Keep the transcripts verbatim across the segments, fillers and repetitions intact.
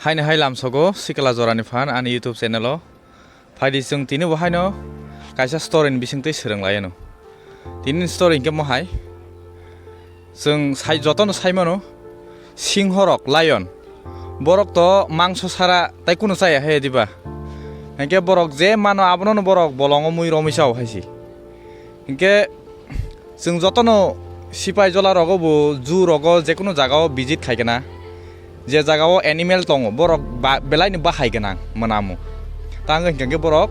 Haino hai lamsogo sikla jorani phan ani YouTube channel o. Phaidi chwng tini bo haino kaisa story ni bisingtwi swrwng lai anw. Tini ni story hinkhe mohai. Chwng sai, jotono sai mano, singho rok, lion. Borok to mangso sara tai kunu chaya hai diba. Hinkhe borok je mano abono no borok bolongo mui romwi chao hai si. Hinkhe chwng jotono sipai jola rogo bo, zoo rogo, jekunu jagao visit khai kena. Je jagao animal tongo, borok ba-, belaino bahai gwnang mwnamo. Tamo hinkhe borok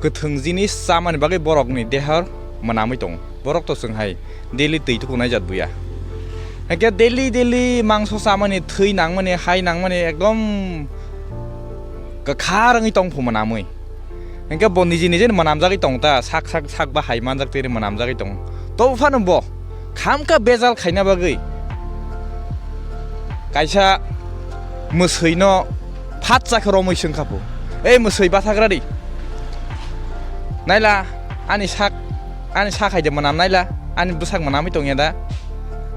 kwthwng jinis chamani bagwi borokni dehor mwnamwi tongo. Borok to chwng hai daily twi tukunai jat buya. Hinkhe daily, daily mangso chamani, thwi nangmani, hai nangmani ekdom kwkhar wngwi tongphu mwnamwi. Hinkhe bo niji nijeno mwnamjagwi tong ta, sak sak sak bahai manjak twi mwnamjagwi tong. Tobo phano bo khamkha bejal khaina bagwi kaisa mwswino phatsa khe romwi swngkha phu, "Ei mwswi bathagra di, naila ani sak, ani sak hai de mwnam naila, ani bwsak mwnamwi tongya da?"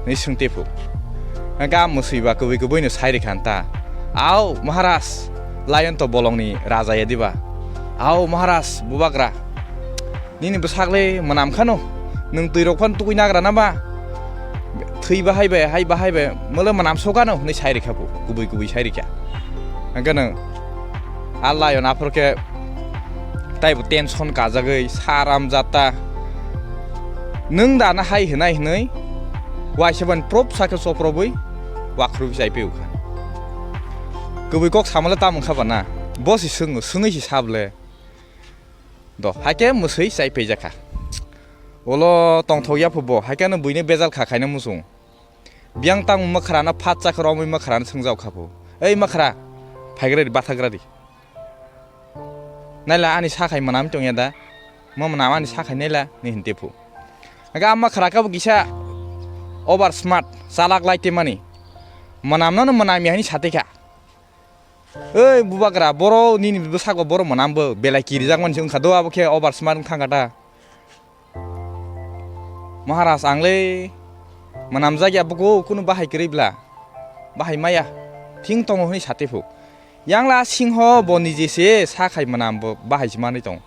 hinwi swngte phu. Hinkhe a mwswi ba kubui kubuino sai rikha ta, "Au Maharaj, lion to bolongni raja ya diba? Au Maharaj, bubagra, nini bwsak le mwnam khano, nwng twi rok phano tukui nagra na ba? Thwi bahai bai, hai bahai bai, mole mwnam sokano," hinwi sai rikha phu, kubui kubui sai rikha. Hinkhe nwng a lion aphor khe taibo tension kajagwi saram jata, "Nwng da na hai hinai?" hinwi waisa ban prop sakhe choprobwi wakhrubi chai peo kha. Kubui kok samale tamo wngkha ba na? Bo si swngo, swngwi si sable. Do, haikhe mwswi chai phaijak kha. Ulo tongthok ya phu bo, haikhe no buino bejal kha khaina muchung. Biyang tang mwkhra no phatsa khe romwi mwkhra no swngjak kha phu, "Ei mwkhra, phaigra di, bathagra di. Naila ani sakhai mwnam tongya da? Mo mwnam ani sakhai naila," ni hinte phu. Aga mwkhra khe bo kisa over smart, chalak lai te mani. Mwnam no mwnam ya hini sate kha. "Ei bubagra, boro nini bwsakgo boro mwnam bo belai kirijak mani se wngkha do, abo khe over smart wngkha kha ta. Maharaj, ang le mwnamjak ya bugo, kunu bahai kwrwi bla, bahai maya, thing tongo," hinwi sate phu. Yang la singho bo niji se sakhai mwnam bo bahai se manwi tong.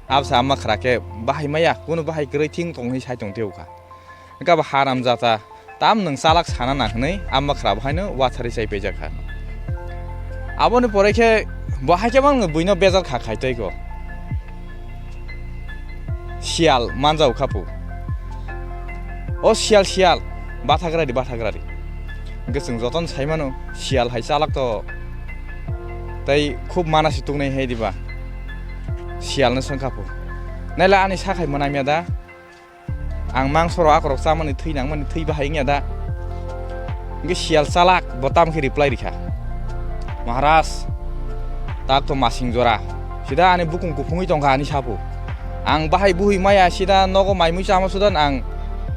Absa ama khra khe bahai maya, kunu bahai kwrwi thing tong hinwi sai tong teo kha. Wngkha bo haram jata, tam nwng chalak sana nang hinwi ama khra bo haino watharwi chai paijak kha. Aboni pore khe bo hai khe bangno buino bejal kha khai tei ko. Siyal manjao kha phu. "O siyal, siyal, bathagra di, bathagra di." Hwnkhe chwng jotono sai mano, siyal hai chalak to tei khub mana se tuknai hai diba. Siyalno swng kha phu, "Naila ani sakhai mwnam ya da? Ang mangso rok akorok chamani, thwi nangmani, thwi bahai wngya da?" Hwnkhe siyal chalak bo tamo khe reply rikha, "Maharaj, tak to masing jora, sida ani bukung kuphungwi tongkha ani sapu. Ang bahai buhui maya, sida nogo maimui chama sudan ang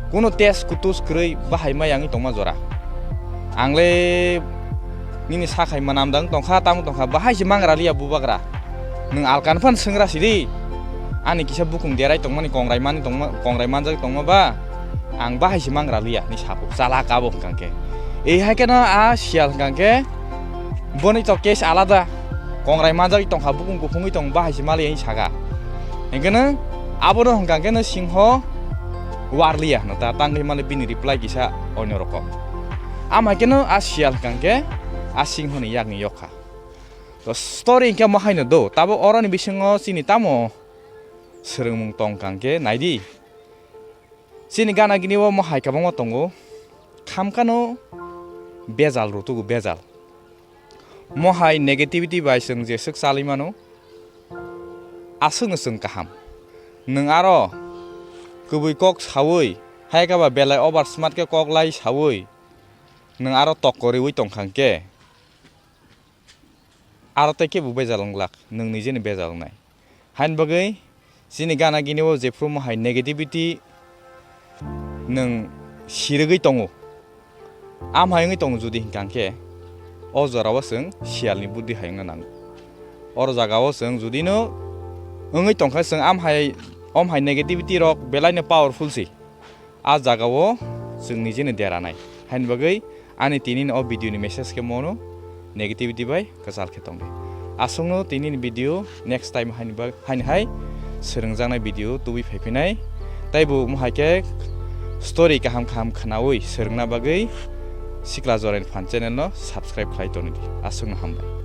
kuno test kutus kwrwi bahai maya wngwi tongma jora. Ang le nini sakhai mwnam dang tongkha, tamo tongkha, bahai se mangra liya bubagra. Nwng alkan phan swngra sidi. Ani kisa bukung derai tongmani, kongrai mani tongma, kongrai manjak tongma ba, ang bahai se mangra liya," ni sapu chalak abo hwnkha khe. Ei hai kheno a siyal hwnkha khe boni to case alada. Kongrai manjak tongkha, bukung kuphungwi tong, bahai se maliya," ni saka. Hwnkhe no abono hwnkha khe no singho warliya hwno ta, tangwi mali bini reply kisa onyo rokom. Am hai kheno a siyal hwnkha khe a singhoni yakni yokha. To story hwnkhe mo haino do, tabo oroni bisingo chini tamo swrwngmung tong kang khe naidi. Chini gana gini o mo hai kwbangma tongo, khamkano bejal rw tugo bejal. Mo hai negativity bai chwng jeswk chalwi mano, aswkno chwng kaham. Nwng aro kwbwi kok sawi, hai khe ba belai over smart khe kok lai sawi, nwng aro tokko riwi tong kha hwnkhe, aro tei kebo bejal wng glak, nwng nijeni bejal wngnai. Haini bagwi chini gana gini o jephru mo hai negativity nwng sirigwi tongo. Am hai wngwi tongo judi hwnkha khe, o jora o chwng siyalni buddhi hai wngna nango. Oro jaga o chwng judino wngwi tongkha chwng am hai, om hai negativity rok belaino powerful se. A jaga o chwng nijeni deranai. Haini bagwi ani tini o video ni message khe mono, negativity bai kwchal khe tongdi. Aswkno tini ni video next time haini bag-, haini hai swrwngjaknai video tubui phaiphinai. Taibo omo hai khe story kaham kaham khwnaui swrwngna bagwi Sikla Joraini Phan channel no subscribe khlai tonidi. Aswkno hambai.